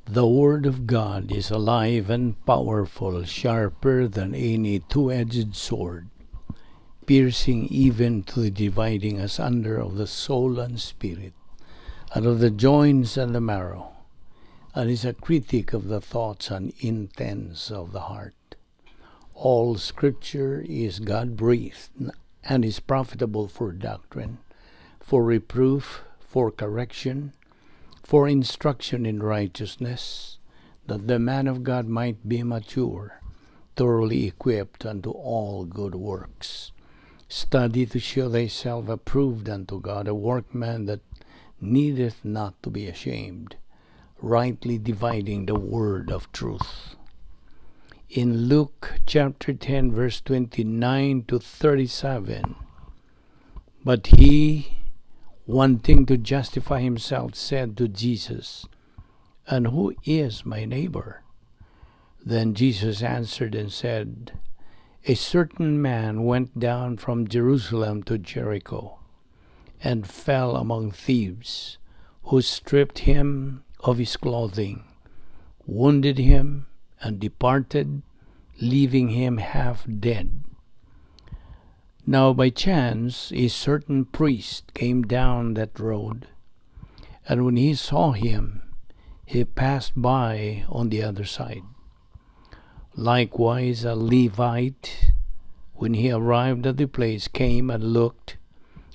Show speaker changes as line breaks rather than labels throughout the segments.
The Word of God is alive and powerful, sharper than any two-edged sword, piercing even to the dividing asunder of the soul and spirit, and of the joints and the marrow, and is a critic of the thoughts and intents of the heart. All Scripture is God-breathed and is profitable for doctrine, for reproof, for correction, for instruction in righteousness, that the man of God might be mature, thoroughly equipped unto all good works. Study to show thyself approved unto God, a workman that needeth not to be ashamed, rightly dividing the word of truth. In Luke chapter 10, verse 29 to 37, "But he, wanting to justify himself, said to Jesus, 'And who is my neighbor?' Then Jesus answered and said, 'A certain man went down from Jerusalem to Jericho and fell among thieves, who stripped him of his clothing, wounded him, and departed, leaving him half dead. Now by chance a certain priest came down that road, and when he saw him, he passed by on the other side. Likewise a Levite, when he arrived at the place, came and looked,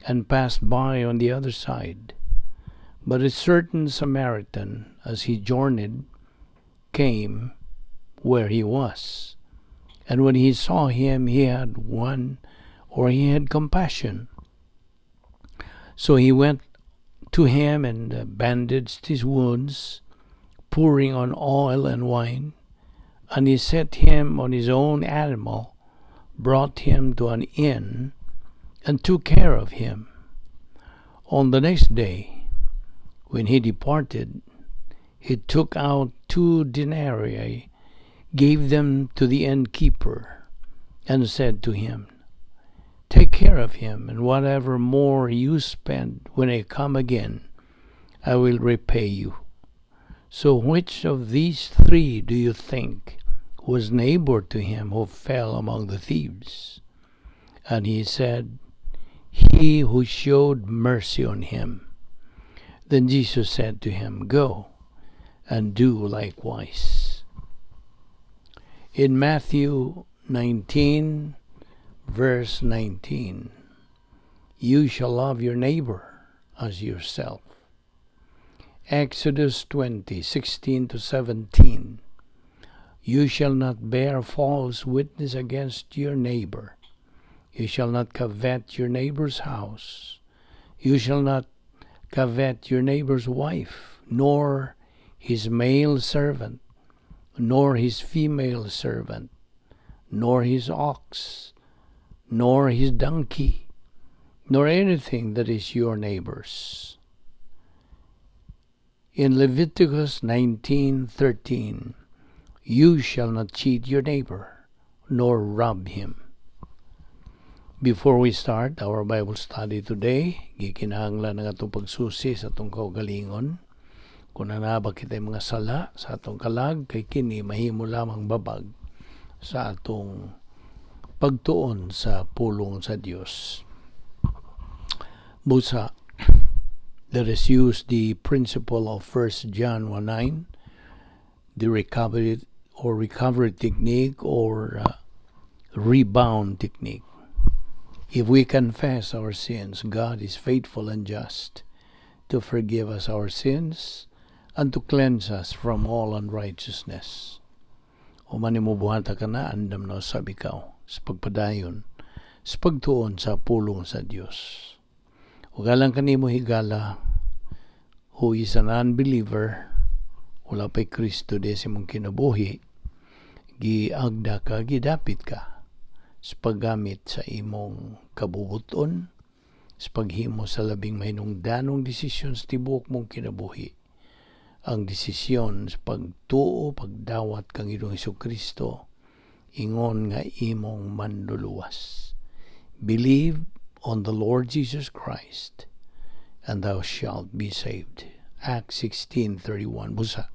and passed by on the other side. But a certain Samaritan, as he journeyed, came where he was. And when he saw him, he had one or he had compassion. So he went to him and bandaged his wounds, pouring on oil and wine. And he set him on his own animal, brought him to an inn, and took care of him. On the next day, when he departed, he took out 2 denarii, gave them to the innkeeper, and said to him, 'Take care of him, and whatever more you spend, when I come again, I will repay you.' So which of these three do you think was neighbor to him who fell among the thieves?' And he said, 'He who showed mercy on him.' Then Jesus said to him, 'Go and do likewise.'" In Matthew 19, verse 19, "You shall love your neighbor as yourself." Exodus 20:16 to 17, "You shall not bear false witness against your neighbor. You shall not covet your neighbor's house. You shall not covet your neighbor's wife, nor his male servant, nor his female servant, nor his ox, nor his donkey, nor anything that is your neighbor's." In Leviticus 19:13, "You shall not cheat your neighbor, nor rob him." Before we start our Bible study today, gikinahanglan ang atong pagsusi sa atong kaugalingon. Kung naa ba kitay mga sala sa atong kalag, kay kini mahimo lamang babag sa atong pagtuon sa pulong sa Dios. Busa, let us use the principle of 1 John 1:9, the recovery or recovery technique or rebound technique. "If we confess our sins, God is faithful and just to forgive us our sins and to cleanse us from all unrighteousness." Human nimo buhata kana, andam na usab ikaw sa pagpadayon sa pagtuon sa pulong sa Dios. Ug alang kanimo, higala, who is an unbeliever, wala pa'y Kristo di sa imong kinabuhi, giagda ka, gidapit ka sa paggamit sa imong kabubuton, sa paghimo sa labing mahinungdanong desisyon sa tibuok mong kinabuhi. Ang desisyon sa pagtuo, pagdawat kang Ginoong Kristo, ingon nga imong manluluwas. Believe on the Lord Jesus Christ, and thou shalt be saved. Acts 16:31. Busa,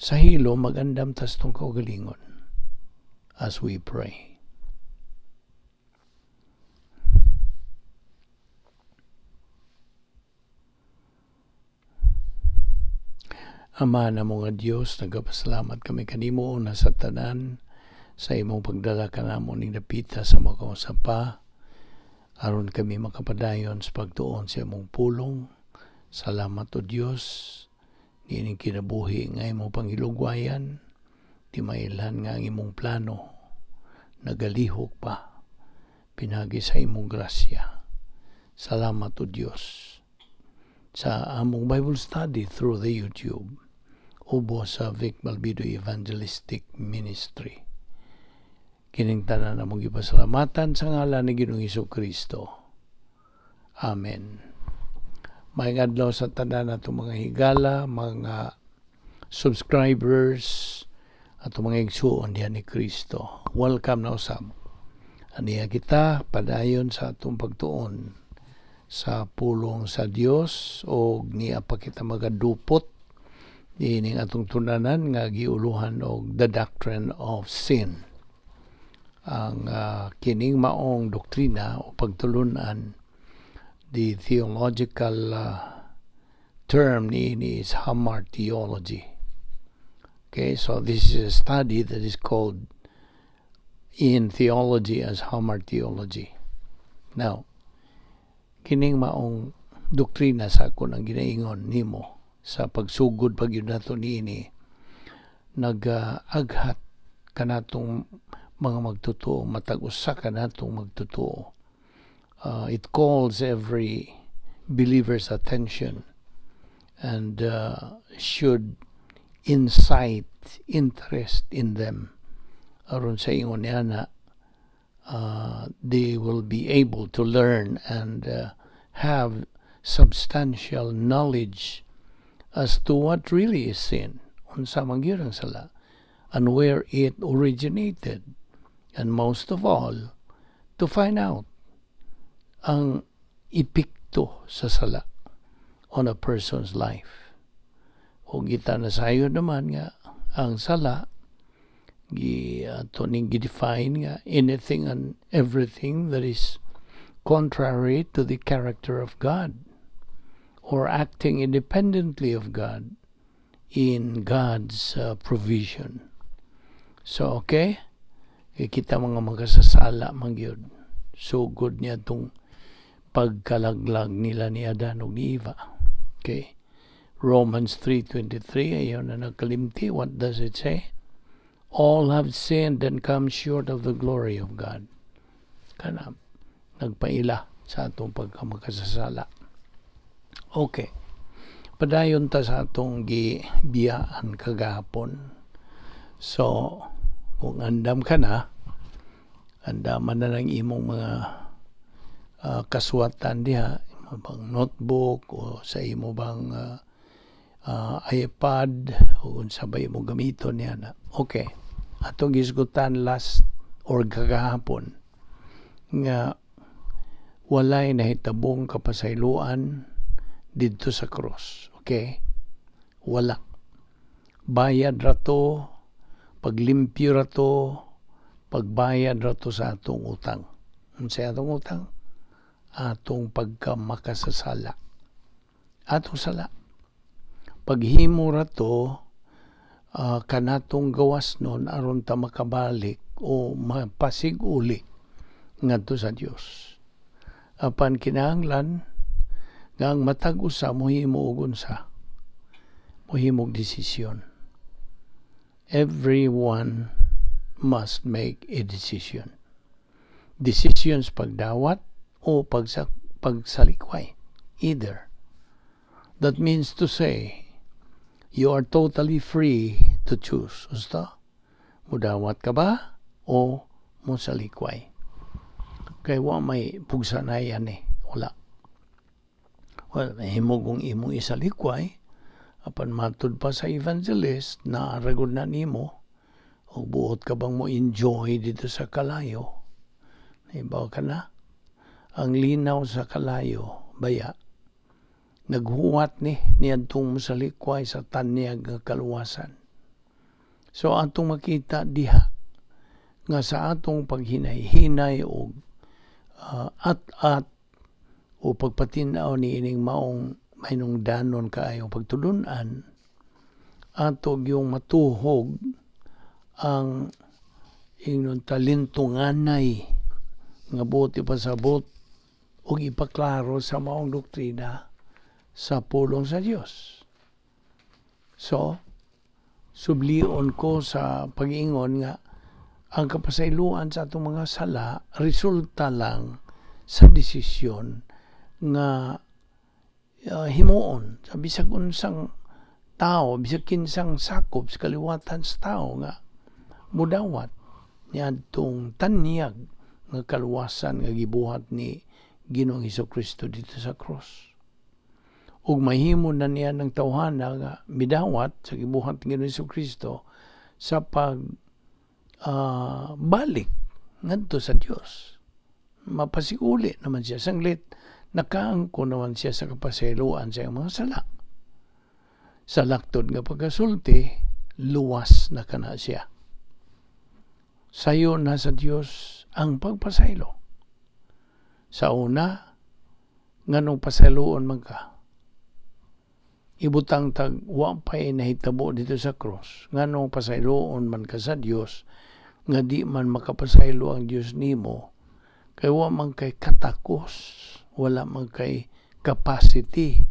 Sa hilom, magandam tas atong kaugalingon as we pray. Ama namo nga Dios, nagapasalamat kami kanimo una sa tanan sa imong pagdala kanamo ning dapita sa makausap pa aron kami makapadayon sa pagtuon sa imong pulong. Salamat, O Dios, niining kinabuhi nga imong panghilugwayan, di mailhan nga ang imong plano nagalihok pa pinagi sa imong grasya. Salamat, O Dios, sa among Bible study through the YouTube ubo sa Vic Balbido Evangelistic Ministry. Kining tanan among gipasalamatan sa ngalan ni Ginoong Kristo. Amen. Maayong adlaw sa tanan atong mga higala, mga subscribers, atong mga igsuon diha ni Kristo. Welcome na usab. Aniya kita padayon sa atong pagtuon sa pulong sa Dios o niya pa kita magadupot ining atong tun-anan nga giuluhan og the doctrine of sin. Ang kining maong doktrina o pagtulunan, the theological term niini is hamartiology. Okay, so this is a study that is called in theology as hamartiology. Now, kining maong doktrina sa ako nang ginaingon nimo sa pagsugod pag yun nato niini, nag-aghat kanatong mga magtotoo, matag usa kanatong magtotoo. It calls every believer's attention and should incite interest in them aron sa ingon niya na they will be able to learn and have substantial knowledge as to what really is sin, unsa man gyud ang sala, and where it originated, and most of all, to find out ang epekto sa sala on a person's life. O kita na sayo naman nga ang sala gi ato ning gi-define nga anything and everything that is contrary to the character of God or acting independently of God in God's provision. So okay, kita mga makasasala man gyud. Sugod niya tong pagkalaglag nila ni Adan ug ni Eva. Okay. Romans 3:23, ayaw na nagkalimti. What does it say? All have sinned and come short of the glory of God. Kana nagpaila sa atong pagkamakasasala. Okay. Padayon ta sa atong gibiyaan kagahapon. So, kung andam ka na, andaman na ng imong mga kasuwatan diha, imo bang notebook o sa imo bang iPad o unsa ba imo gamiton niya na. Okay. Atong gisgutan last or kagahapon nga walay nahitabong kapasayloan didto sa cross. Okay? Wala. Bayad ra to, paglimpyo ra to, pagbayad ra to sa atong utang. Unsa atong utang? Atong pagkamakasasala. Atong sala. Paghimo ra to kanatong gawas nun aron ta makabalik o mapasig-uli ngadto sa Dios. Apan kinahanglan nga ang matag usa mohimo og unsa? Mohimog desisyon. Everyone must make a decision. Decisions pagdawat o pagsalikway. Either. That means to say, you are totally free to choose. Gusto? Mudawat ka ba o mosalikway? Kay wa may pugsanayan eh. Wala. Well, mahimo kung imong isalikway, apan matud pa sa evangelist, naaragod na nimo, o buot ka bang mo enjoy dito sa kalayo? Ibaw ka na. Ang linaw sa kalayo, baya, naghuwat ni niadtong mosalikway sa tanyag nga kaluwasan. So atong makita diha nga sa atong paghinay-hinay og at-at o pagpatin-aw ni ining maong mahinungdanon kaayong pagtulunan, ato yung matuhog ang ingnon talintunganay nga buot ipasabot ug ipaklaro sa maong doktrina sa pulong sa Dios. So, sublion ko sa pag-ingon nga ang kapasayloan sa atong mga sala resulta lang sa desisyon nga himuon sa bisag unsang tao, bisag kinsang sakop sa kaliwatan sa tao nga mudawat niadtong tanyag nga kaluwasan nga gibuhat ni Ginoong Kristo dito sa cross. Ug mahimo na niya ng tawhana nga midawat sa gibuhat ni Ginoong Kristo sa pag balik ngadto sa Dios. Mapasikuli naman siya sanglit nakaangko naman siya sa kapasayloan sa iyang mga sala. Sa laktod nga pagkasulti, luwas na kana siya. Sayo na sa Dios ang pagpasaylo. Sa una, nganong pasayloon man ka? Ibutang tag wa pa'y nahitabo dito sa cross. Nganong pasayloon man ka sa Dios nga di man makapasaylo ang Dios nimo, kay wa man kay katakos, wala man kay capacity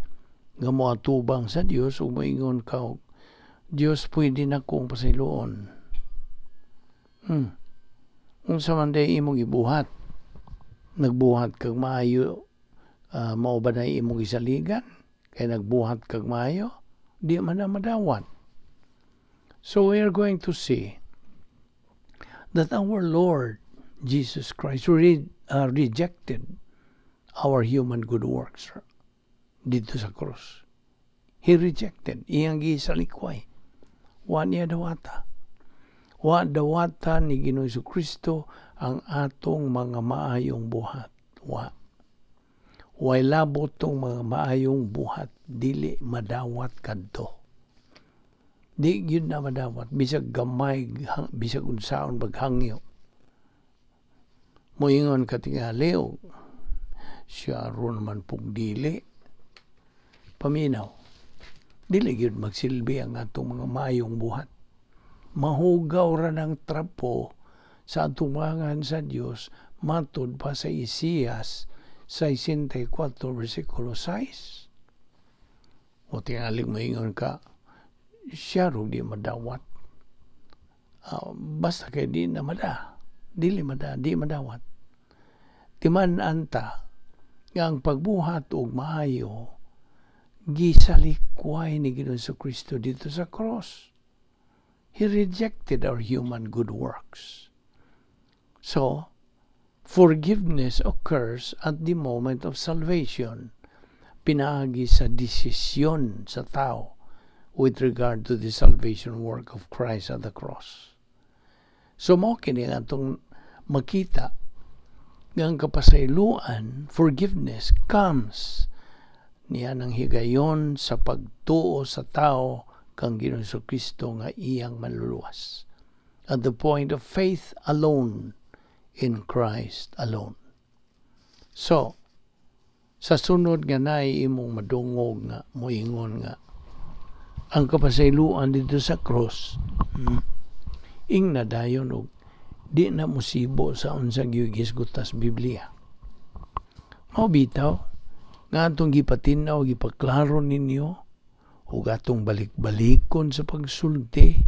nga moatubang sa Dios ug moingon ka, "Dios, pwede na kong pasayloon." Unsa man day imong gibuhat? Nagbuhat kag maayo, mao ba na imong gisaligan? Kay nagbuhat kag maayo, di man na madawat. So we are going to see that our Lord Jesus Christ rejected our human good works dito sa cross. He rejected. Iyang gisalikway. Wa niya dawata. Wa dawata ni Ginoong Kristo ang atong mga maayong buhat. Wa. Way labot tong mga maayong buhat, dili madawat kadto. Di gyud na madawat bisag gamay, bisag unsaon paghangyo. Moingon ka tingali og siya ron man pug dili. Paminaw. Dili gyud magsilbi ang atong mga maayong buhat. Mahugaw ra ng trapo sa atubangan sa Dios matud pa sa Isaias 64 versikulo 6. O tingalig moingon ka, siya ro di madawat. Basta kay di na mada. Dili mada, di madawat. Timan-an ta nga ang pagbuhat og maayo gisalikway ni Ginoong Kristo dito sa cross. He rejected our human good works. So, forgiveness occurs at the moment of salvation. Pinaagi sa desisyon sa tao with regard to the salvation work of Christ at the cross. So mo kini atong makita nga ang kapasayloan, forgiveness comes niya ng higayon sa pagtuo sa tao kang Ginoong Kristo nga iyang manluluwas. At the point of faith alone in Christ alone. So, sa sunod nga naay imong madungog nga moingon nga ang kapasayloan dito sa cross, ingna dayon og di na musibo sa unsa gihisgutas Biblia. Mao bitaw nga atong gipatin-aw, gipaklaro ninyo ug atong balik-balikon sa pagsulti,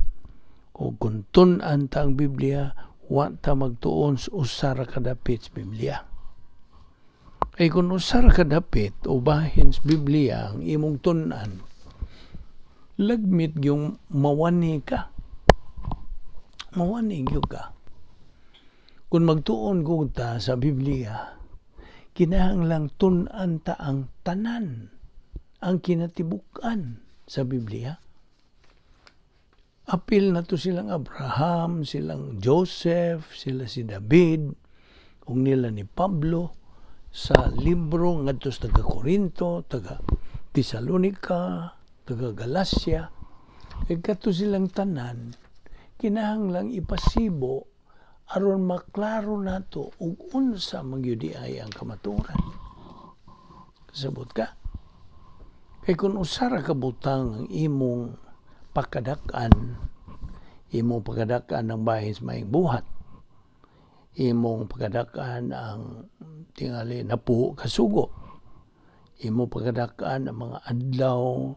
ug kung tun-an ta ang Biblia, wa ta magtuon sa usa ra ka dapit sa Biblia. Kay kung usa ra ka dapit o bahin sa Biblia ang imong tun-an, lagmit yung mawani ka. Mawani gyud ka. Kung magtuon gud ta sa Biblia, kinahanglang tun-an ta ang tanan, ang kinatibuk-an sa Biblia. Apil na to silang Abraham, silang Joseph, sila si David, ug nila ni Pablo sa libro ngadto sa taga Corinto, taga Tesalonica, taga Galacia. Kay kato silang tanan, Kinahanglang ipasibo aron maklaro nato ug unsa man gyud ay ang kamatuoran. Kasabot ka? Kay kung usa ra ka butang ang imong pakadak-an, imong pakadak-an ang bahin sa maayong buhat, imong pakadak-an ang tingali napuho ka sugo, imong pakadak-an ang mga adlaw,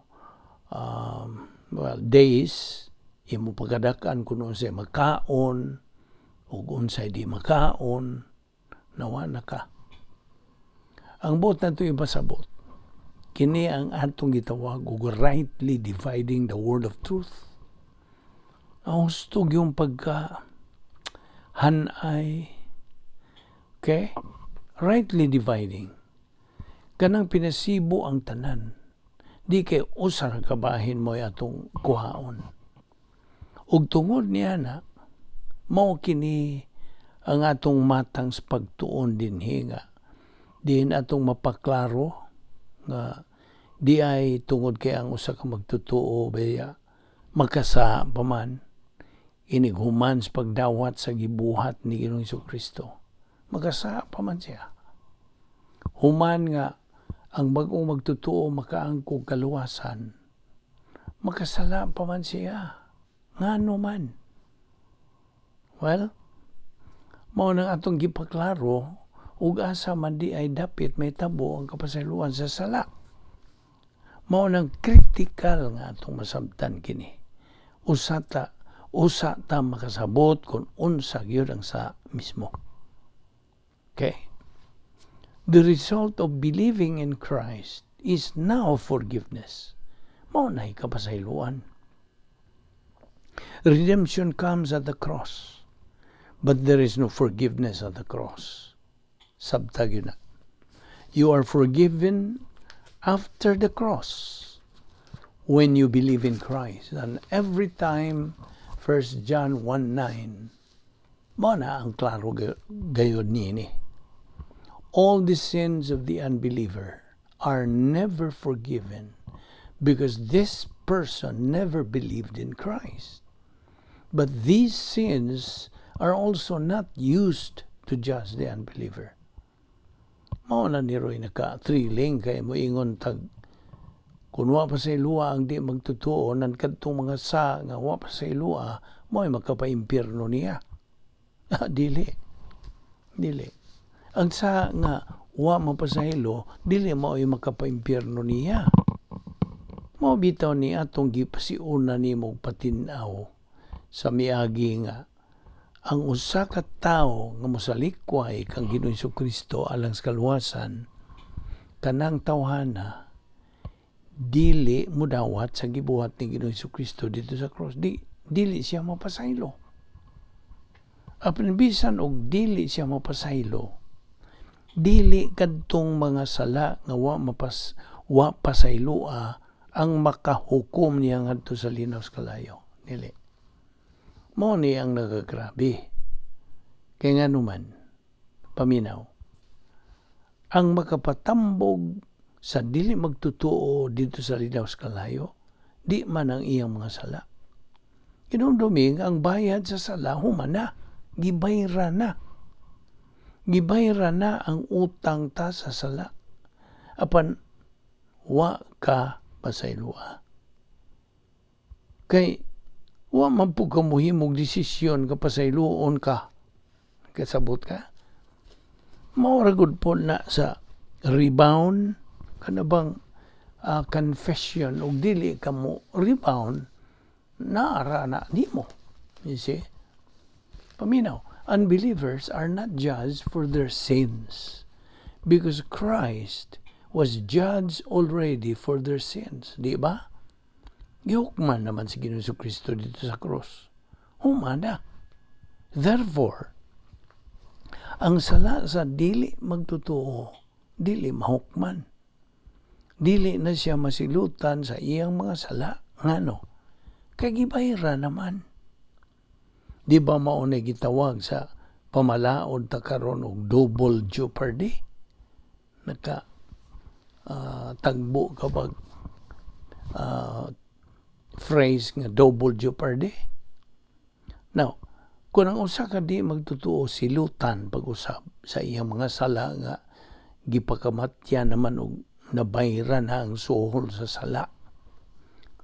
well, days, imong pakadak-an kung unsay makaon ug unsay di makaon, nawa na ka. Ang buot nato ipasabot, kini ang atong gitawag og rightly dividing the word of truth. Ang husto yung pagka hanay, okay? Rightly dividing. Kanang pinasibo ang tanan. Di kay usa ra ka bahin mo atong kuhaon. Ug tungod niya na, mao kini ang atong matang sa pagtuon dinhi nga diin atong mapaklaro nga di ay tungod kay ang usa ka magtotoo baya makasa pa man inig human sa pagdawat sa gibuhat ni Ginoong Kristo, makasa pa man siya. Human nga ang bag-ong magtotoo makaangkog kaluwasan, makasala pa man siya. Ngano man? Well, mao nang atong gipaklaro ug asa man di ay dapit may tabo ang kapasayloan sa sala. Mao nang critical nga atong masabtan kini. Usa ta makasabot kung unsa gyud ang sa mismo. Okay? The result of believing in Christ is now forgiveness. Mao na kapasayloan. Redemption comes at the cross, but there is no forgiveness at the cross. Sabta gyud na. You are forgiven after the cross when you believe in Christ. And every time, 1 John 1:9, mao na ang klaro gayod niini. All the sins of the unbeliever are never forgiven because this person never believed in Christ. But these sins are also not used to judge the unbeliever. Mao na ni Roy naka-thrilling kay moingon tag kung wa pasayloa ang di magtotoo nan kadtong mga sa nga wa pasayloa mo'y makapaimpierno niya. Ah, dili. Dili. Ang sa nga wa mapasaylo, dili mao'y makapaimpierno niya. Mao bitaw ni atong gipasiuna nimo patin-aw sa miagi nga ang usa ka tawo nga mosalikway kang Ginoong Kristo alang sa kaluwasan, kanang tawhana dili mudawat sa gibuhat ni Ginoong Kristo dito sa cross. Di dili siya mapasaylo. Apan bisan og dili siya mapasaylo, dili kadtong mga sala nga wa pasayloa ang makahukom niya ngadto sa linaw sa kalayo. Dili. Mao ni ang nagagrabe. Kay nga naman, paminaw, ang makapatambog sa dili magtotoo dito sa linaw sa kalayo, di man ang iyang mga sala. Hinumdumi, ang bayad sa sala, human na. Gibayra na. Gibayra na ang utang ta sa sala. Apan, wa ka pasayloa. Kay, wa man po ka muhimog desisyon ka pasayloon ka. Kasabot ka? Mao ra gud po na sa rebound kana bang confession ug dili ka mo rebound, naara na nimo. You see? Paminaw, unbelievers are not judged for their sins because Christ was judged already for their sins. Di ba? Gihukman naman si Ginoong Kristo dito sa cross. Human na. Therefore, ang sala sa dili magtotoo, dili mahukman. Dili na siya masilutan sa iyang mga sala. Ngano? Kay gibayra naman. Di ba mao na gitawag sa pamalaod ta karon og double jeopardy? Naka tagbo ka bag phrase nga double jeopardy? Now, kung ang usa ka di magtotoo silutan pag-usab sa iyang mga sala nga gipakamatyan naman og nabayran na ang suhol sa sala.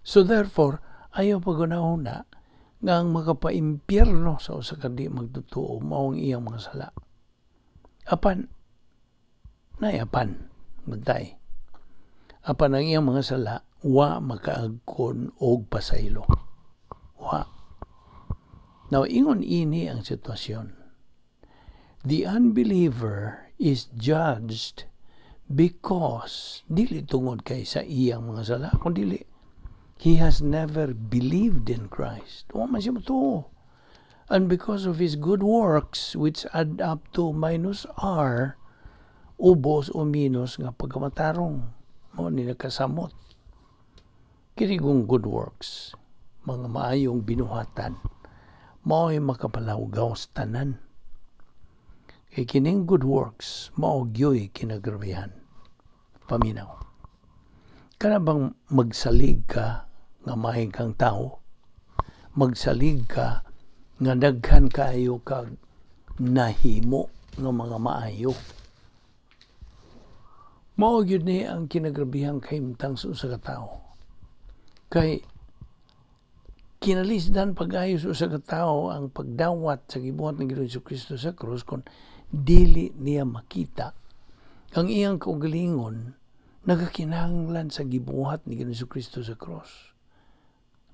So therefore, ayaw paghunahuna nga ang makapaimpyerno sa usa ka di magtotoo mao ang iyang mga sala. Apan, nayapan, bantay. Apan ang iyang mga sala, wa makaagkon og pasaylo. Wa. Now, ingon ini ang sitwasyon. The unbeliever is judged because dili tungod kay sa iyang mga sala, kun dili he has never believed in Christ. Wa man siya motuo. And because of his good works, which add up to minus R, ubos o minus nga pagkamatarong. Mao ni nagkasamot. Kini kung good works, mga maayong binuhatan, mao'y makapalawgaw sa tanan. Kay kining good works, mao gyoy kinagrabihan. Paminaw. Kana bang magsalig ka nga mahay kang tao? Magsalig ka nga daghan kaayo kag nahimo nga mga maayo. Mao gyud ni ang kinagrabihang kahimtang sa usa ka tawo. Kay kinalisdan pag-ayo sa usa ka tawo ang pagdawat sa gibuhat ng Ginoong Kristo sa krus kung dili niya makita ang iyang kaugalingon nagakinahanglan sa gibuhat ni Ginoong Kristo sa krus.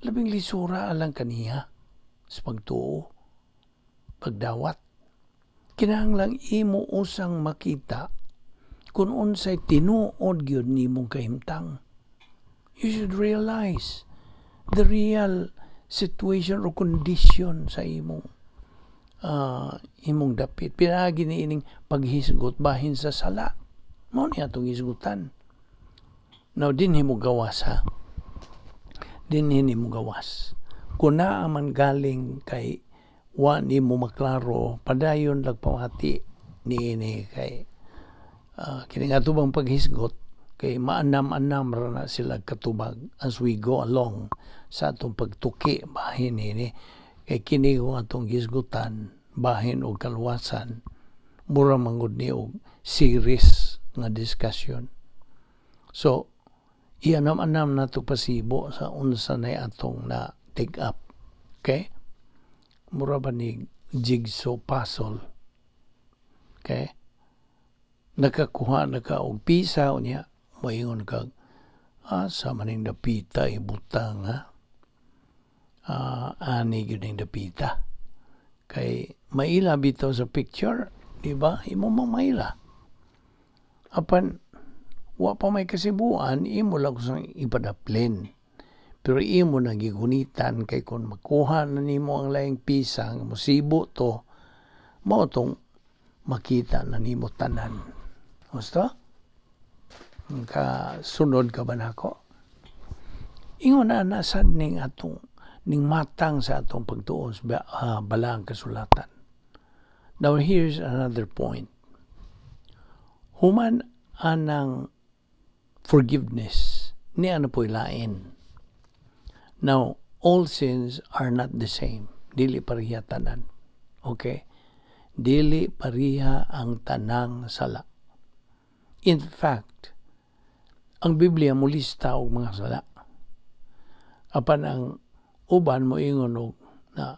Labing lisura alang kaniya sa pagtuo, pagdawat. Kinahanglang imo usang makita kung unsay tinuod gyud nimong kahimtang. You should realize the real situation or condition sa imong dapit. Pinaagi ni ining paghisgot bahin sa sala. Mao ni atong hisgutan. Now, dinhi mo gawas ha. Dinhi nimo gawas. Kung naa man galing kay wa nimo maklaro, padayon lag pamati niini kay kini nga bang paghisgot kay maanam-anam ra na sila katubag as we go along sa atong pagtuki bahin ini, kay kini kung atong hisgutan bahin og kaluwasan, mura mangud ni og series nga discussion. So ianam-anam nato pasibo sa unsa nay atong na take up. Okay, mura ba ni jigsaw puzzle? Okay, nakakuha na ka og pisa, unya moingon kag, "Asa man ning dapita ibutang ha? Ani gyud ning dapita." Kay maila bitaw sa picture, di ba? Imo mang maila. Apan wa pa may kasibuan, imo lang kusang ipadaplin. Pero imo na gigunitan kay kung makuha na nimo ang laing pisa nga mosibo to, mao tong makita na nimo tanan. Gusto? Ka sunod ka ba nako? Ingon na nasad ning atong ning matang sa atong pagtuon sa balaang kasulatan. Now here's another point. Human anang forgiveness ni ano po'y lain. Now, all sins are not the same. Dili pareha tanan. Okay? Dili pareha ang tanang sala. In fact, ang Biblia mulista og mga sala. Apan ang uban mo ingon og na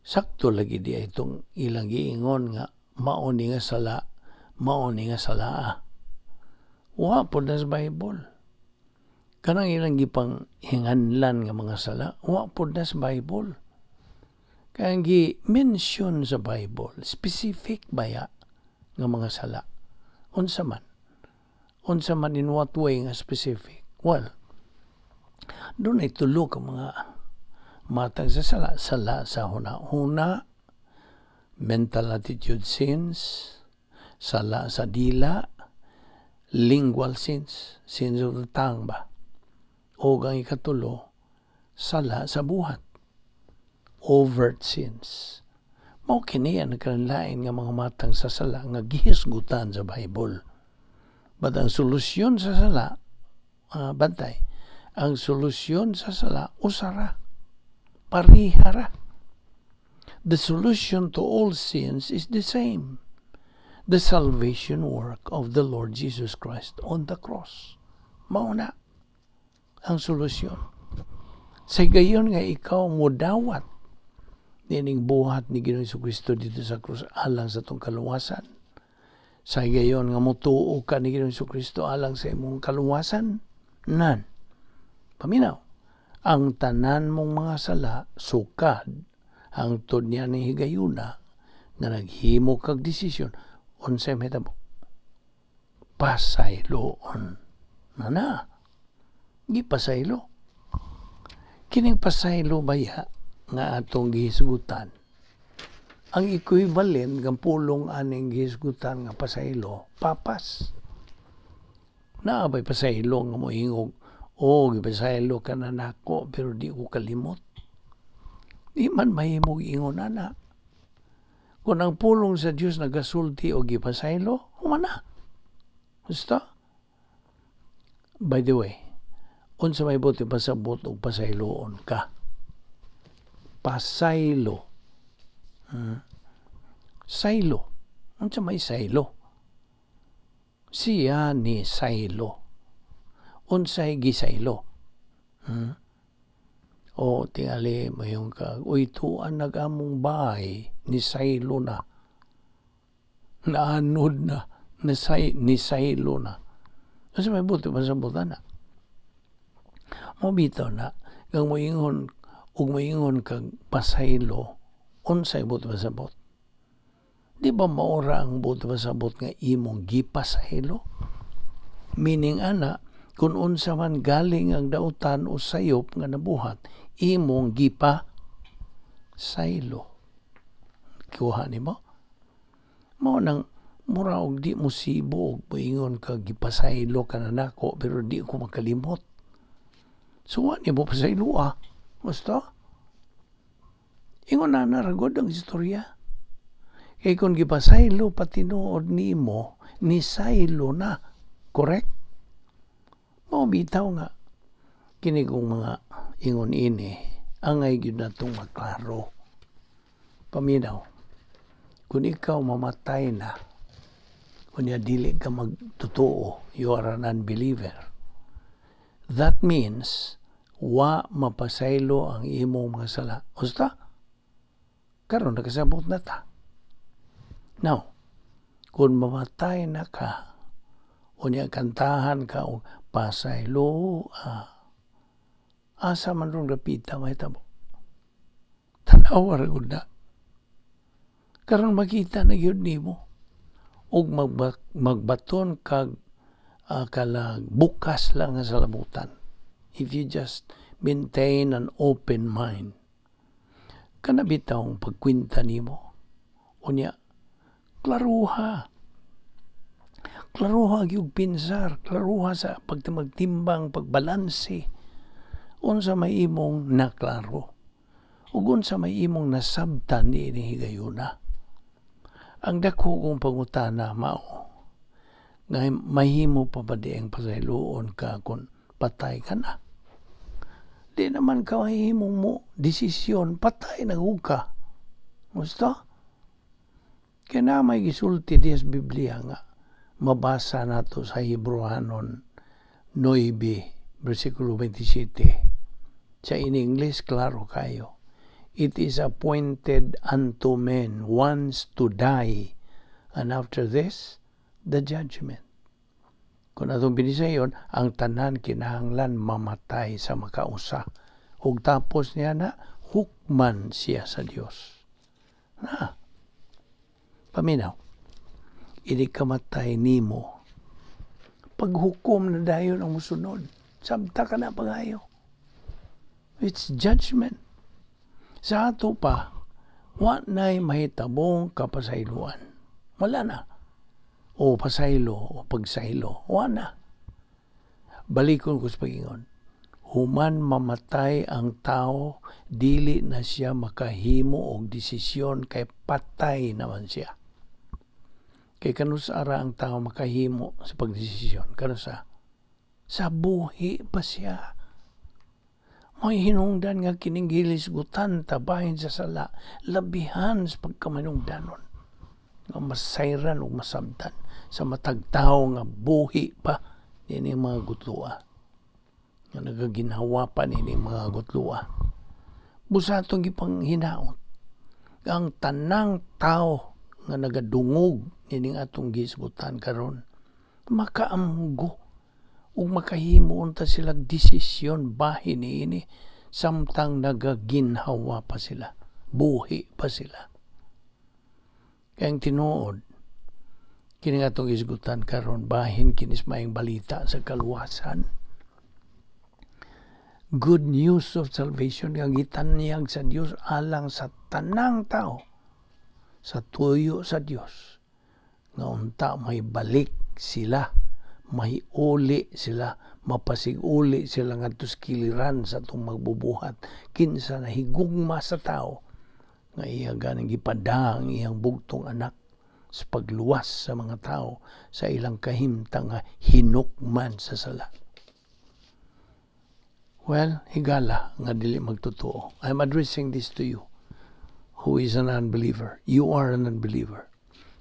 sakto lagi di itong ilang giingon nga mao ni nga sala, mao ni nga sala. Wa pod na sa Bible. Kanang ilang gipang hinganlan nga mga sala, wa pod na sa Bible. Kaya ang gi-mention sa Bible, specific baya nga mga sala. Unsa man? Unsa man, in what way nga specific? Well, dunay tulo ka mga matang sa sala. Sala sa huna-huna, mental attitude sins, sala sa dila, lingual sins, sins of the tongue ba? O ang ikatulo, sala sa buhat, overt sins. Mao kini ang nagkalain nga mga matang sa sala nga gihisgutan sa Bible. But ang solusyon sa sala, bantay, ang solusyon sa sala, usara, parihara. The solution to all sins is the same: the salvation work of the Lord Jesus Christ on the cross. Mao na ang solusyon. Sa gayon nga ikaw mo dawat nining buhat ni Ginoong Kristo dito sa krus alang sa atong kaluwasan. Sa gayon nga motuo ka ni Ginoong Kristo alang sa imong kaluwasan, nan. Paminaw, ang tanan mong mga sala sukad hangtod niya ni higayuna nga naghimo kag desisyon, unsay mahitabo? Pasayloon na na. Gipasaylo. Kining pasaylo baya nga atong gihisgutan, ang equivalent ng pulong aning gihisgutan nga pasaylo, papas. Naa bay pasaylo nga moingog, "Oh, gipasaylo ka na nako pero di ko kalimot"? Di man mahimong ingon ana. Kung ang pulong sa Dios nagasulti og gipasaylo, human na. Gusto? By the way, unsa may buot pasabot og pasayloon ka? Pasaylo. Saylo. Unsa may saylo? Siya ni saylo. Unsay gisaylo? O tingali mo yung kag, "Uy, tuan nag-among bahay, ni saylo na. Naanod na, ni saylo na." Unsa may buot pasabot ana? Mo bitaw na, kang moingon ug moingon kag pasaylo, unsay buot pasabot? Di ba maura ang buot pasabot nga imong gipasaylo? Meaning ana, kung unsa man galing ang dautan o sayop nga nabuhat, imong gipa saylo. Kuha nimo? Mao nang mura og di mo sibo og moingon ka, "Gipasaylo ka na nako pero di ko makalimot." So wa nimo pasaylo ah. Gusto? Ingon na na ragod ang istorya. Kay kung gipasaylo pa tinuod nimo, ni saylo na. Correct? Mao bitaw nga kini kong mga ingon ini angay gyud natong maklaro. Paminaw. Kung ikaw mamatay na, kunya dili ka magtotoo, you are an unbeliever. That means wa mapasaylo ang imong mga sala. Usta? Karon nakasabot na ta. Now, kung mamatay na ka, unya kantahan ka og pasaylo, asa man rong dapita mahitabo? Tanawa ra gud na. Karon makita na gyud nimo ug magbaton kag kalag bukas lang nga salabutan. If you just maintain an open mind. Kana bitawng pagkwenta nimo. Unya, klaruha. Klaruha gyud pinsar, klaruha sa pagtimang, pagbalanse. Unsa may imong naklaro ug unsa may imong nasabtan niini higayuna. Ang dako kong pangutana mao nga mahimo pa ba di ang pasayloon ka kung patay ka na? Di naman ka mahimong mo desisyon, patay na gud ka. Gusto? Kaya na may gisulti diya sa Biblia nga mabasa nato sa Hebreohanon 9, versikulo 27. Sa in English, klaro kayo. "It is appointed unto men once to die, and after this, the judgment." Kung atong binisayon, ang tanan kinahanglan mamatay sa makausa. Ug tapos niya na, hukman siya sa Dios. Na, paminaw, ini kamatay nimo, paghukom na dayon ang musunod. Sabta ka na pagayo. It's judgment. Sa ato pa, wa na'y mahitabong kapasayloan. Wala na. O pasaylo o pagsaylo. Wa na. Balikon ko sa pagingon. Human mamatay ang tao, dili na siya makahimo og desisyon kay patay naman siya. Kay kanus-a ra ang tao makahimo sa pagdesisyon? Kanusa? Sa buhi pa siya. May hinungdan nga kining gihisgutan ta bahin sa sala, labihan sa pagkamanungdanon nga masayran ug masabtan sa matag tawo nga buhi pa niining mga gutloa, nga nagaginhawa pa niining mga gutloa. Busa atong gipanghinaot ang tanang tao nga nagadungog nining atong gihisgutan karon makaamgo ug makahimo unta sila desisyon bahin niini samtang nagaginhawa pa sila, buhi pa sila. Kay ang tinuod, kini nga atong hisgutan karon bahin kinis maayong balita sa kaluwasan. Good news of salvation nga gitanyag sa Dios alang sa tanang tao sa tuyo sa Dios, nga unta may balik sila, may uli sila, mapasiguli sila ngadto sa kiliran sa atong magbubuhat, kinsa nahigugma sa tao nga iya ganing gipada ang iyang bugtong anak sa pagluwas sa mga tao sa ilang kahimtang nga hinukman sa sala. Well, higala nga dili magtotoo. I'm addressing this to you who is an unbeliever. You are an unbeliever.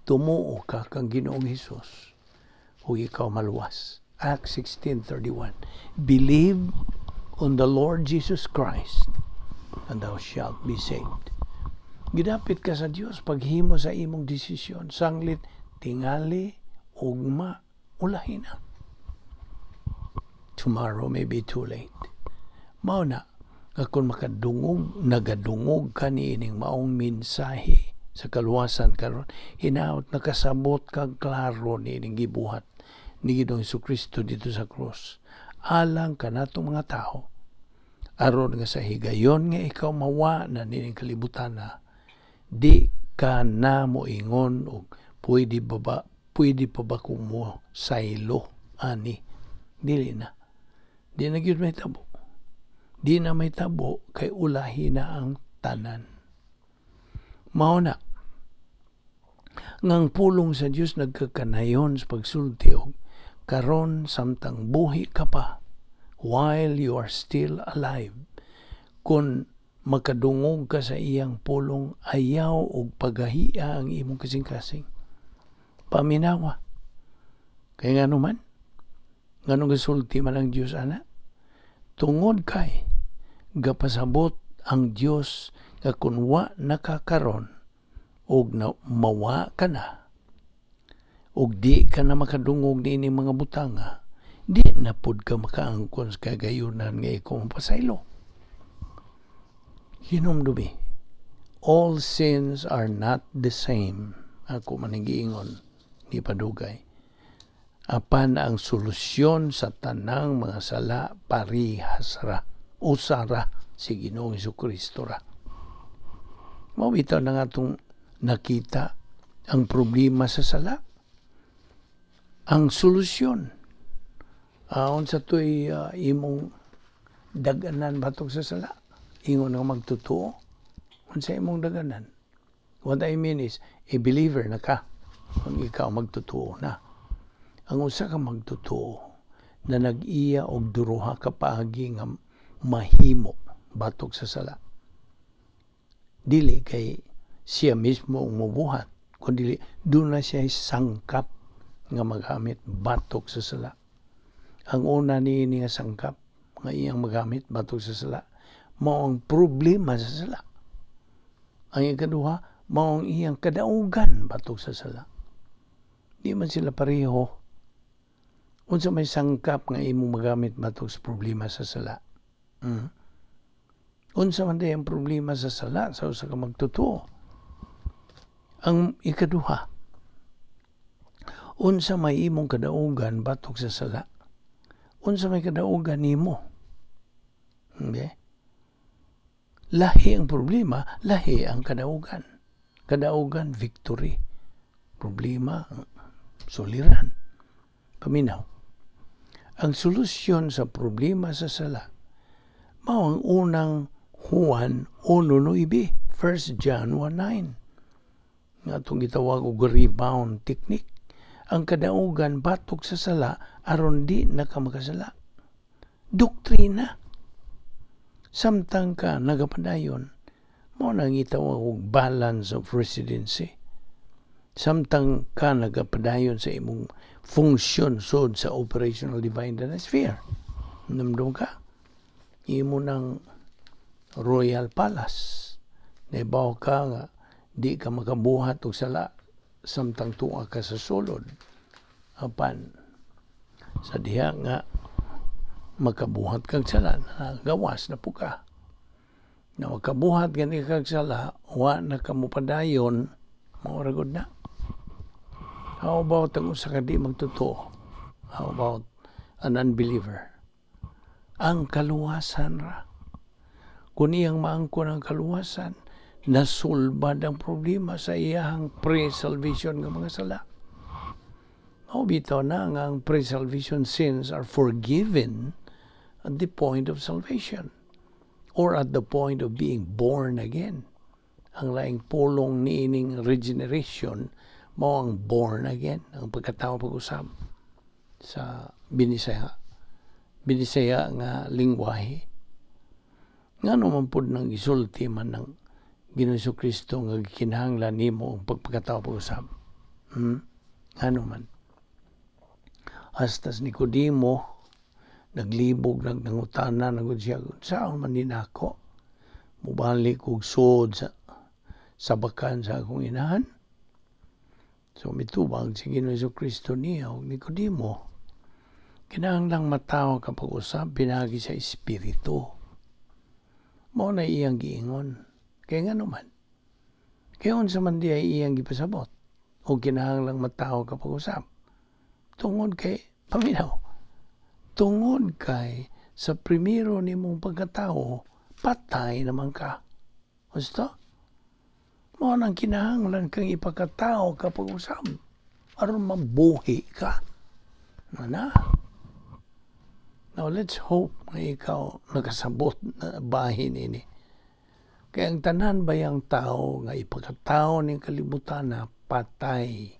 Tumuo ka kang Ginoong Hesus ug ikaw maluwas. Acts 16:31. Believe on the Lord Jesus Christ and thou shalt be saved. Gidapit ka sa Dios paghimo sa imong desisyon sanglit tingali, ugma, ulahi na. Tomorrow may be too late. Mao na nga kung makadungog, nagadungog ka niining maong mensahe sa kaluwasan karon, hinaot nakasabot kag klaro niining gibuhat ni Ginoong Kristo didto sa krus alang kanatong mga tao, aron nga sa higayon nga ikaw mawa na niining kalibutan na, di ka na moingon og "Pwede ba ba, pwede pa ba kong mo saylo ani?" Dili na, di na gyud mahitabo, di na mahitabo kay ulahi na ang tanan. Mao na ngang pulong sa Dios nagkakanayon sa pagsulti og karon samtang buhi ka pa, while you are still alive, kung makadungog ka sa iyang pulong, ayaw og pagahia ang imong kasing-kasing. Paminawa kay ngano man, nganong gasulti man ang Dios ana? Tungod kay gapasabot ang Dios nga kun wa nakakaron og na, mawa ka na og di ka na makadungog niini mga butanga, di na pud ka makaangkon sa kagayunan nga ikaw mapasaylo. Hinumdumi, all sins are not the same. Ako man ang giingon ni padugay. Apan ang solusyon sa tanang mga sala parihas ra. Usa ra, si Ginoong Kristo ra. Mao bitaw na nga itong nakita ang problema sa sala. Ang solusyon. Unsa to'y imong daganan batok sa sala? Ingon nga magtotoo. Unsa imong daganan? What I mean is, a believer na ka. Kung ikaw magtotoo na. Ang usa ka magtotoo na nag-iya og duha ka paagi nga mahimo batok sa sala. Dili kay siya mismo ang mubuhat, kundi duna siya sangkap nga magamit batok sa sala. Ang una niini nga sangkap nga iyang magamit batok sa sala, mao ang problema sa sala. Ang ikaduha, mao ang iyang kadaugan batok sa sala. Di man sila pareho. Unsa may sangkap nga imong magamit batok sa problema sa sala? Unsa man ang problema sa sala sa usa ka magtotoo? Ang ikaduha, unsa may imong kadaugan batok sa sala? Unsa may kadaugan nimo? Okay? Lahi ang problema, lahi ang kadaugan. Kadaugan, victory. Problema, suliran. Paminaw. Ang solusyon sa problema sa sala, mao ang unang Juan 1.9, 1 John 1.9. Nga atong gitawag og rebound technique. Ang kadaugan batok sa sala aron di na ka makasala. Doktrina. Samtang ka nagapadayon, mao nang gitawag og balance of residency. Samtang ka nagapadayon sa imong function sud sa operational divine sphere. Namdong ka? Imo ng royal palace. Naibaw ka nga di ka makabuhat og sala samtang tuwa ka sa sulod. Apan sa diha nga makabuhat kag sala, gawas na po ka. Na makabuhat gani kag sala, wa na ka mopadayon, mao ra gud na. How about ang usa ka di magtotoo? How about an unbeliever? Ang kaluwasan ra. Kung iyang maangkon ang kaluwasan, nasulbad ang problema sa iyang pre-salvation nga mga sala. Mao bitaw na nga ang pre-salvation sins are forgiven at the point of salvation or at the point of being born again. Ang laing pulong niining regeneration mao ang born again, ang pagkatao pag-usab sa Binisaya nga lingwahe. Ngano man pud nang isulti man ng Ginoong Kristo nga gikinahanglan nimo ang pagpakatao pag-usab? Hmm? Ngano man? Hasta si Nicodemo naglibog, nagnangutana na gud siya, "Saon man ni nako mubalik og sud sa sabakan sa akong inahan?" So mitubag si Ginoong Kristo niya og Nicodemo, kinahanglang matawo ka pag-usab pinaagi sa espiritu. Mao na iyang giingon. Kay ngano man? Kay unsa man diay iyang gipasabot o kinahanglang matawo ka pag-usab? Tungod kay, paminaw, tungod kay sa primero nimong pagkatao, patay naman ka. Gusto? Mao nang kinahanglan kang ipakatao ka pag-usab aron mabuhi ka. Mana? Now let's hope nga ikaw nakasabot na bahin ini. Kaya ang tanan bayang tao nga ipakatao ning kalibutan na patay,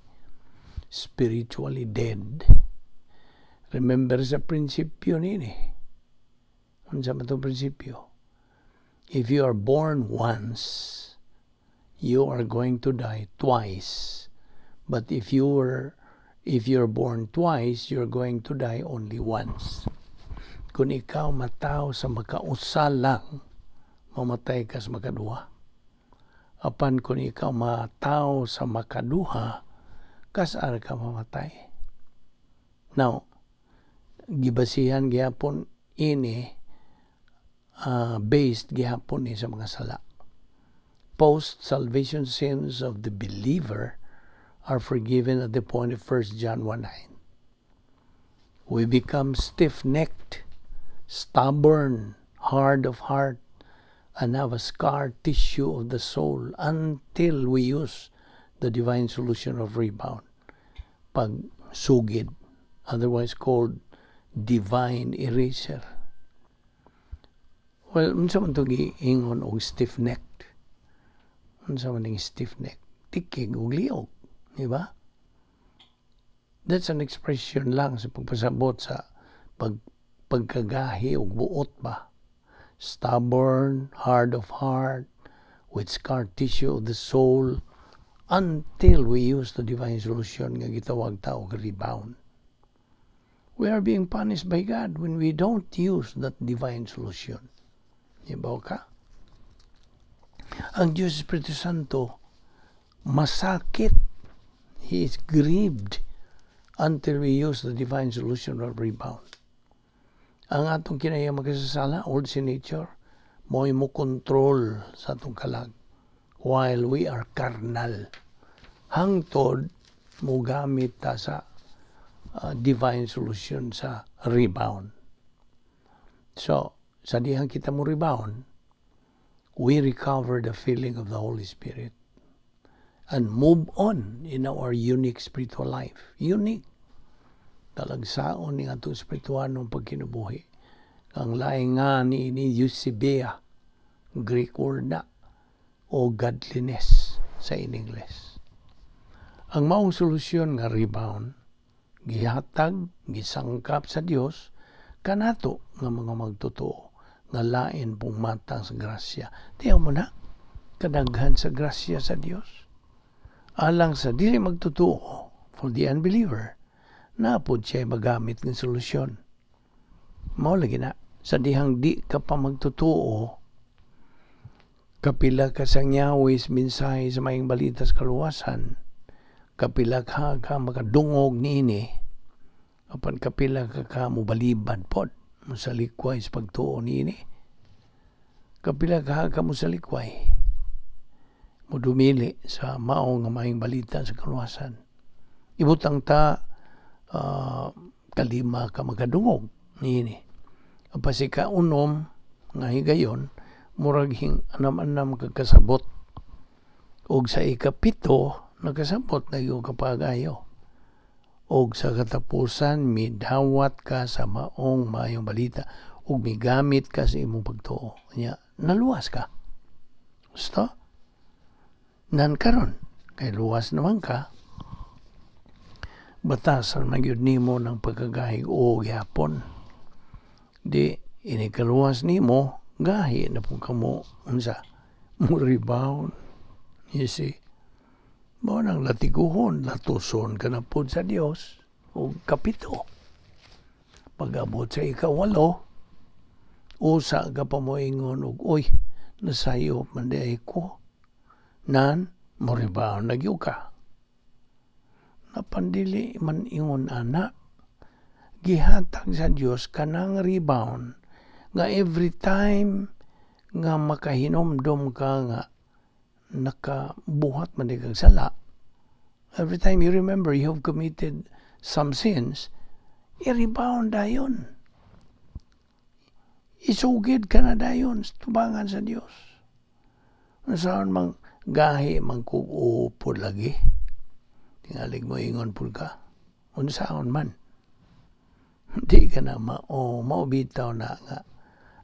spiritually dead. Remember sa prinsipyo nini. Unsa man itong prinsipyo? If you are born once, you are going to die twice. But if you're born twice, you're going to die only once. Kung ikaw matawo sa makausa lang, mamatay ka sa makaduha. Apan kung ikaw matawo sa makaduha, kas-ar ka mamatay. Now, gibasihan gihapon ini, based gihapon ni sa mga sala. Post-salvation sins of the believer are forgiven at the point of 1 John 1:9. We become stiff-necked, stubborn, hard of heart, and have a scar tissue of the soul until we use the divine solution of rebound. Pagsugid, otherwise called divine eraser. Well, unsa man to giingon og stiff-necked? Unsa man ning stiff-neck? Tikig ug liog, di ba? That's an expression lang sa pagpasabot sa pagkagahi ug buot ba. Stubborn, hard of heart, with scar tissue of the soul, until we use the divine solution nga gitawag ta og rebound. We are being punished by God when we don't use that divine solution. Ibaw ka? Ang Diyos Espiritu Santo, masakit. He is grieved until we use the divine solution of rebound. Ang atong kinahiyang makasasala, old sin nature, mo'y mo control sa atong kalag while we are carnal. Hangtod mo gamit ta sa divine solution sa rebound. So, sa dihang kita mo rebound, we recover the feeling of the Holy Spirit and move on in our unique spiritual life. Unique. Talagsaon ni atong espirituhanong pagkinabuhi. Ang laing nga ni Eusebia, Greek word na, o godliness sa in English. Ang maong solusyon nga rebound, gihatag, gisangkap sa Dios kanato nga mga magtotoo Nga lain pong matang sa grasya. Tiyaw mo na, kadaghan sa grasya sa Dios. Alang sa dili magtotoo, for the unbeliever, naa pod siya magamit ng solusyon. Mao lagi na, sa dihang di ka pa magtotoo, kapila ka sa ngawis mensahe sa Maayong Balita sa kaluwasan, kapila ka ka makadungog niini, apan kapila ka ka mobalibad pod, mosalikway sa pagtuo niini. Kapila ka ka mosalikway, modumili sa mao nga Maayong Balita sa kaluwasan. Ibutang ta kalima ka makadungog niini. Apan sa ikaunom nga higayon, murag hing anam-anam ka kasabot. Og sa ikapito, nakasabot na gyud ka pag-ayo. Og sa katapusan, midawat ka sa maong Maayong Balita ug migamit ka sa imong pagtuo. Nya, naluwas ka. Gusto? Nan karon, kay luwas naman ka, batasan man gyud nimo ng pagkagahig o gyapon. Di inikaluwas nimo, gahi na pud kamo unsa mo rebound. You see? Mao nang latiguhon, latuson ka na pod sa Dios og kapito. Pag-abot sa ikawalo, usa ka pa moingon og, "Uy, nasayop man diay ko." Nan, mo rebound na gyud ka. Apan dili man ingon ana, gihatag sa Dios kanang rebound nga every time nga makahinomdom ka nga nakabuhat man kag sala, every time you remember you have committed some sins, i-rebound dayon. Isugid ka na dayon sa tubangan sa Dios. Saan mang gahi man kog upod lagi. Tingalig mo ingon pud ka. Unsaon man. Di ka na mao mao bitaw na nga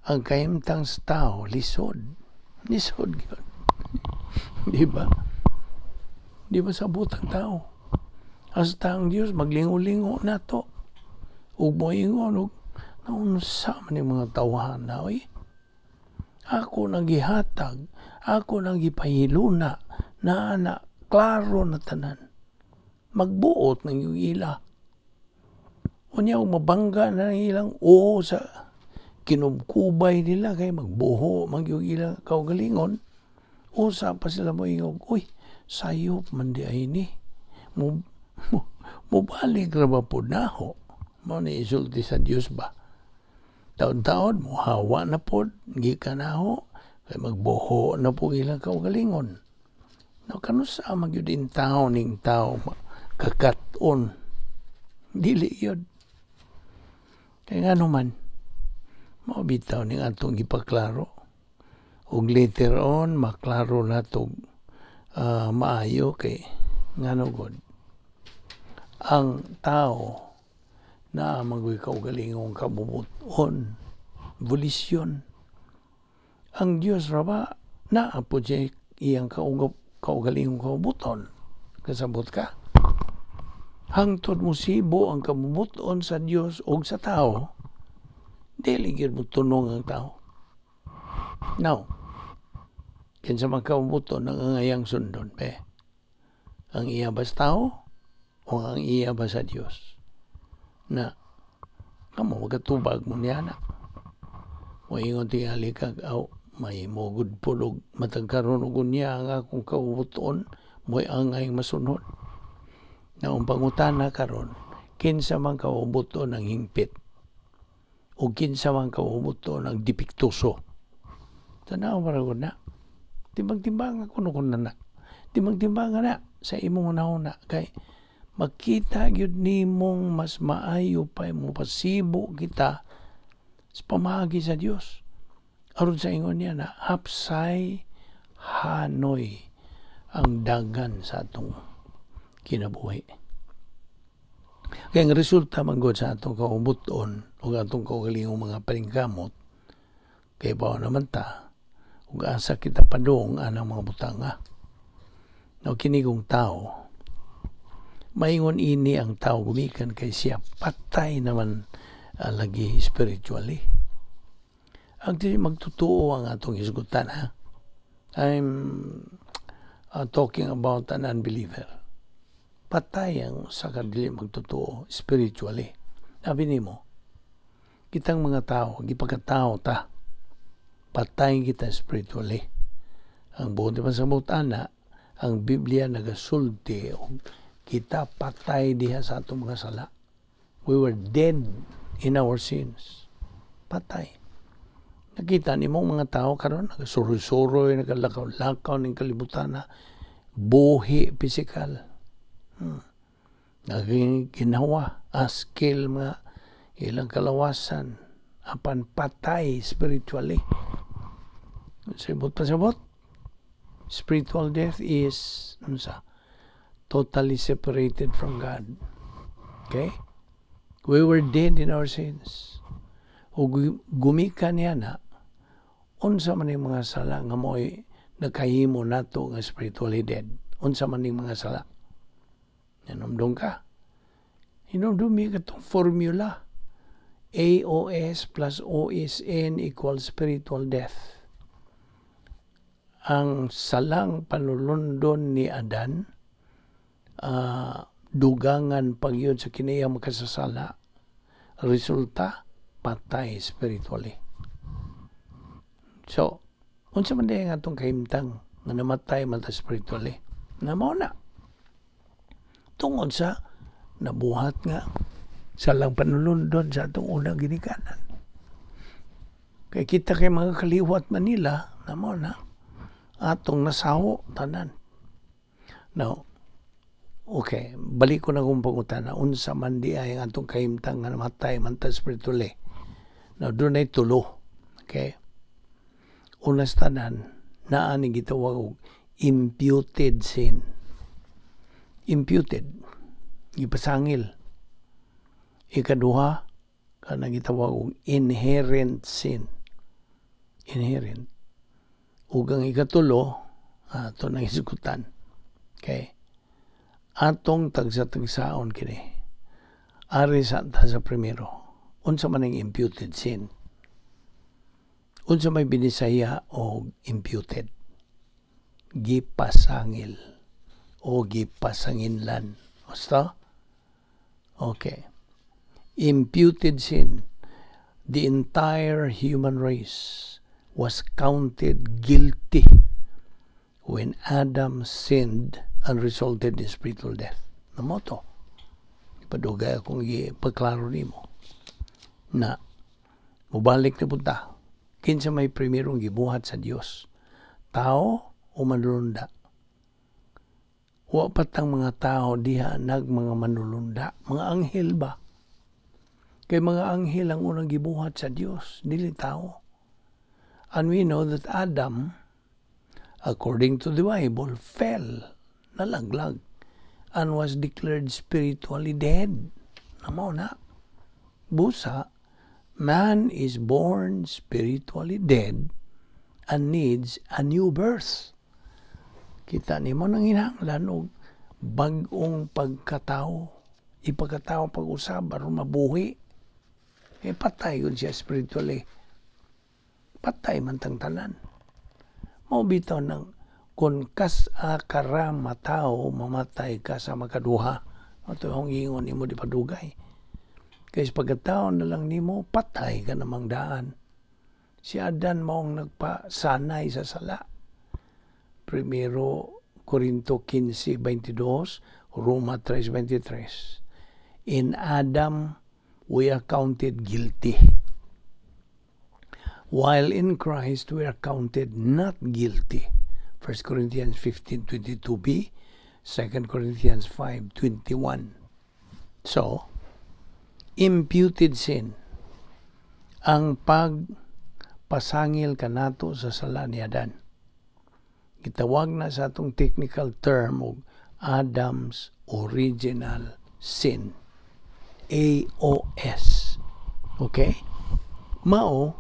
ang kahimtang sa tao lisod. Lisod gyud. Di ba? Di ba sabot ang tao? Hasta ang Dios maglingo-lingo nato. Ug moingon og naunsa man yung mga tawhan na oy. Ako nang gihatag, ako nang gipahiluna, na na klaro na tanan. Magbuot ng iyong ila. Unya ug mabangga na ang ilang oo sa kinubkubay nila kay magbuho man gyud ilang kaugalingon. Usa pa sila moingog, "Uy, sayop man diay ni. Mo, mo, mobalik ra ba pod naho?" Mao ni isulti sa Dios ba? Taon-taon, muhawa na pod, gikan naho, kay magbuho na po ilang kaugalingon. No, kanusa man gyud in tao ning tao kakat-on. Dili yun. Kay ngano man, mao bitaw ning atong gipaklaro. Ug later on, maklaro nato maayo kay ngano god. Ang tao naa man goy kaugalingong kabubuton, volition. Ang Dios ra ba naa pod siya iyang kaugalingong kabubuton. Kasabot ka? Hangtod mosibo ang kabubuton sa Dios ug sa tao, dili gyud mo tunong ang tao. Now, kinsa man kabubuton ang angayang sundon, be? Ang iya ba sa tao o ang iya ba sa Dios? Na kamo magatubag mo niya na. Moingon tingali kag aw may mogud pulog matag karon og unya ang akong kabubuton mo'y angay masunod. Na ang pangutana karon, kinsa man kabubuton ang hingpit o kinsa man kabubuton ang depektuso? Tanaw para na. Timbang-timbang ako no na na. Timbang-timbang na sa imong hunahuna kay makita gyud nimong mas maayo pa mo pasibo kita sa pamaagi sa Dios. Aron sa ingon niya na hapsay hanoy ang dagan sa atong kinabuhi. Kaya ang resulta man gud sa atong kaubuton o atong kaugalingong mga paningkamot, kay bawa naman ta, ug asa kita padung anang mga butanga. No, kinigong tao, maingon ini ang tao gumikan kay siya patay naman lagi spiritually. Ang dili magtotoo ang atong hisgutan, ha. I'm talking about an unbeliever. Patay ang usa ka dili magtotoo spiritually. Sabi nimo, kitang mga tao, gipagkatao ta, patay kita spiritually. Ang buot pasabot ana, ang Biblia nagasulti og kita patay diha sa atong mga sala. We were dead in our sins. Patay. Nakita nimo mga tao karon nagasuroy-suroy, nagalakaw-lakaw ning kalibutan na buhi physical. Naging ginawa, askil mga ilang kalawasan, apan patay spiritually. Sabot pasabot. Spiritual death is unsa? Totally separated from God. Okay? We were dead in our sins. O gumikan niya na, unsa man yung mga sala nga mo'y nakahimo nato nga spiritually dead? Unsa man yung mga sala? Hinumdum ka. Hinumdumi ka itong formula. AOS plus OSN equals spiritual death. Ang salang panulundon ni Adan, dugangan pagyud sa kiniyang makasasala, resulta, patay spiritually. So, unsa man diay ang atong kahimtang nga namatay man ta spiritually? Na mao na. Tungod sa nabuhat nga salang panulundon sa atong unang ginikanan. Kay kita kay mga kaliwat Manila, na mao na, atong nasaho tanan. Now, okay, balik ko na kung pangutana, unsa man di ay ang atong kahimtang nga namatay man ta spiritually? Now, dunay tulo. Okay? Una sa tanan, naa ni gitawag og imputed sin. Imputed. Gipasangil. Ikaduha, kanang gitawag og inherent sin. Inherent. Ug ang ikatulo, ato nang hisgutan. Okay? Atong tagsa-tagsaon kini. Ari sa ta sa primero. Unsa man ang imputed sin? Unsa may binisaya og imputed? Gipasangil o gipasanginlan. Basta? Okay. Imputed sin. The entire human race was counted guilty when Adam sinned and resulted in spiritual death. Na mao to. Ipadugay akong ipagklaro nimo na mubalik na punta. Kinsa may primerong gibuhat sa Dios? Tao o manulunda? Wa pa tang mga tao diha nag mga manulunda. Mga anghel ba? Kay mga anghel ang unang gibuhat sa Dios, dili tao. And we know that Adam, according to the Bible, fell, nalaglag, and was declared spiritually dead. Na mao na. Busa, man is born spiritually dead and needs a new birth. Kita nimo nang hinanglan og bag-ong pagkatao, ipagkatao pag-usab aron mabuhi. Eh patay yun siya spiritually. Patay man tang tanan. Mao bitaw nang kung kas-a ka ra matawo, mamatay ka sa makaduha. Ato akong ingon nimo di padugay. Kay sa pagkatao na lang nimo, patay ka namang daan. Si Adan maong nagpasanay sa sala. Primero Corinto 15:22, Roma 3:23. In Adam, we are counted guilty, while in Christ, we are counted not guilty. 1 Corinthians 15:22b, 2 Corinthians 5:21. So, imputed sin, ang pagpasangil kanato sa sala ni Adan. Gitawag na sa atong technical term og Adam's original sin. AOS. Okay? Mao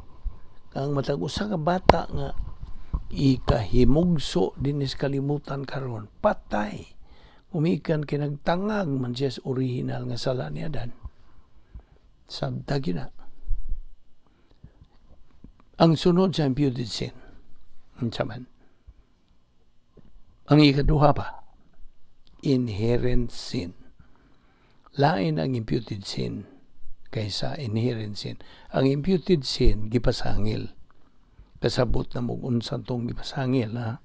ang matag usa ka bata nga ikahimugso dinis kalimutan karon, patay umikan kay nagtangag man siya sa original nga sala ni Adan. Sabta gina. Ang sunod sa imputed sin, unsa man? Ang ikaduha pa, inherent sin. Lain ang imputed sin kaysa inherent sin. Ang imputed sin, gipasangil. Kasabot na mo unsa tong gipasangil, ha?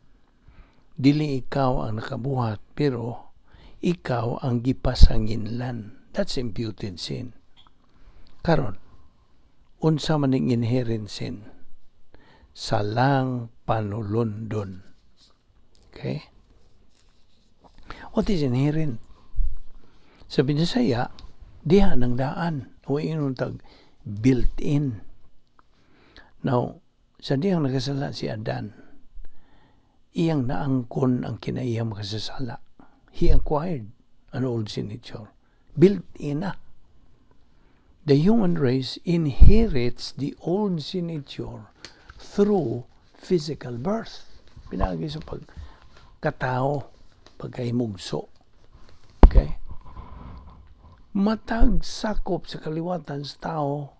Dili ikaw ang nakabuhat, pero ikaw ang gipasanginlan. That's imputed sin. Karon, unsa man ning inherent sin? Salang panulundon. Okay? What is inherent? Sa Binisaya, diha nang daan. O ingon tag built-in. Now, sa dihang nakasala si Adan, iyang naangkon ang kinaiyang makasasala. He acquired an old sin nature. Built-in na. The human race inherits the old sin nature through physical birth. Pinaagi sa pagkatao, pagkahimugso. Okay? Matag sakop sa kaliwatan sa tao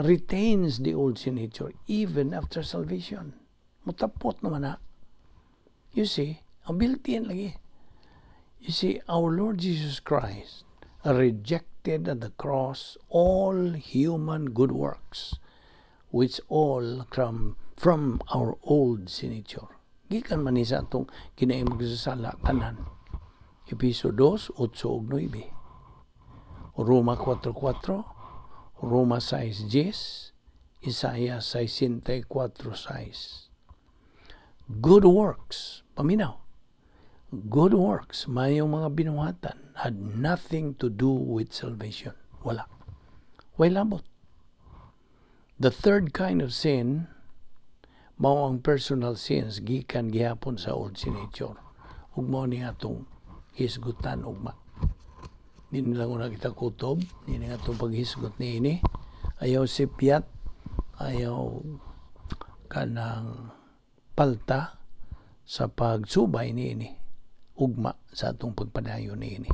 retains the old sin nature even after salvation. Mutapot naman na. You see, ang built-in lagi. You see, our Lord Jesus Christ rejected at the cross all human good works, which all come from our old sin nature. Gikan man ni sa atong kinaimong sala tanan. Episo 2, 8 ug 9. Roma 4.4, Roma 6.10, Isaiah 64.6. Good works, paminaw. Good works, mayong mga binuhatan, had nothing to do with salvation. Wala. Way labot. The third kind of sin, mao ang personal sins gikan gihapon sa old sin nature. Ug mao ni atong hisgutan ugma. Di nila una kita kutob, di ni atong paghisgot niini. Ayaw sipyat, ayaw kanang palta sa pagsubay niini, ugma sa atong pagpadayon niini.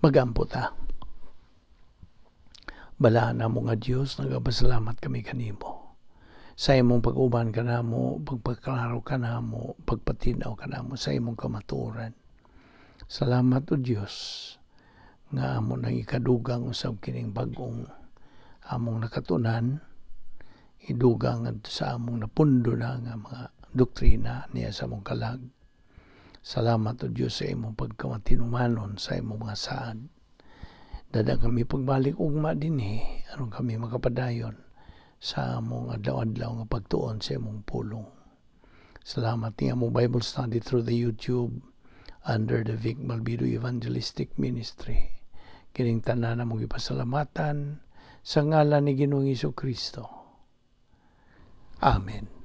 Magampo ta. Balaan namo nga Dios, nagapasalamat kami kanimo sa imong pag-uban kanamo, pagpaklaro kanamo, pagpatinaw kanamo sa imong kamatuoran. Salamat, O Dios, nga amo nang ikadugang usab kining bag-ong among nakatunan, idugang ngadto sa among napundo na nga mga doktrina niya sa among kalag. Salamat, O Dios, sa imong pagkamatinumanon sa imong mga saad. Dada kami pagbalik ugma dinhi aron kami makapadayon sa among adlaw-adlaw nga pagtuon sa imong pulong. Salamat ni among Bible study through the YouTube under the Vic Malbido Evangelistic Ministry. Kining tanan among ipasalamatan sa ngalan ni Ginoong Kristo. Amen.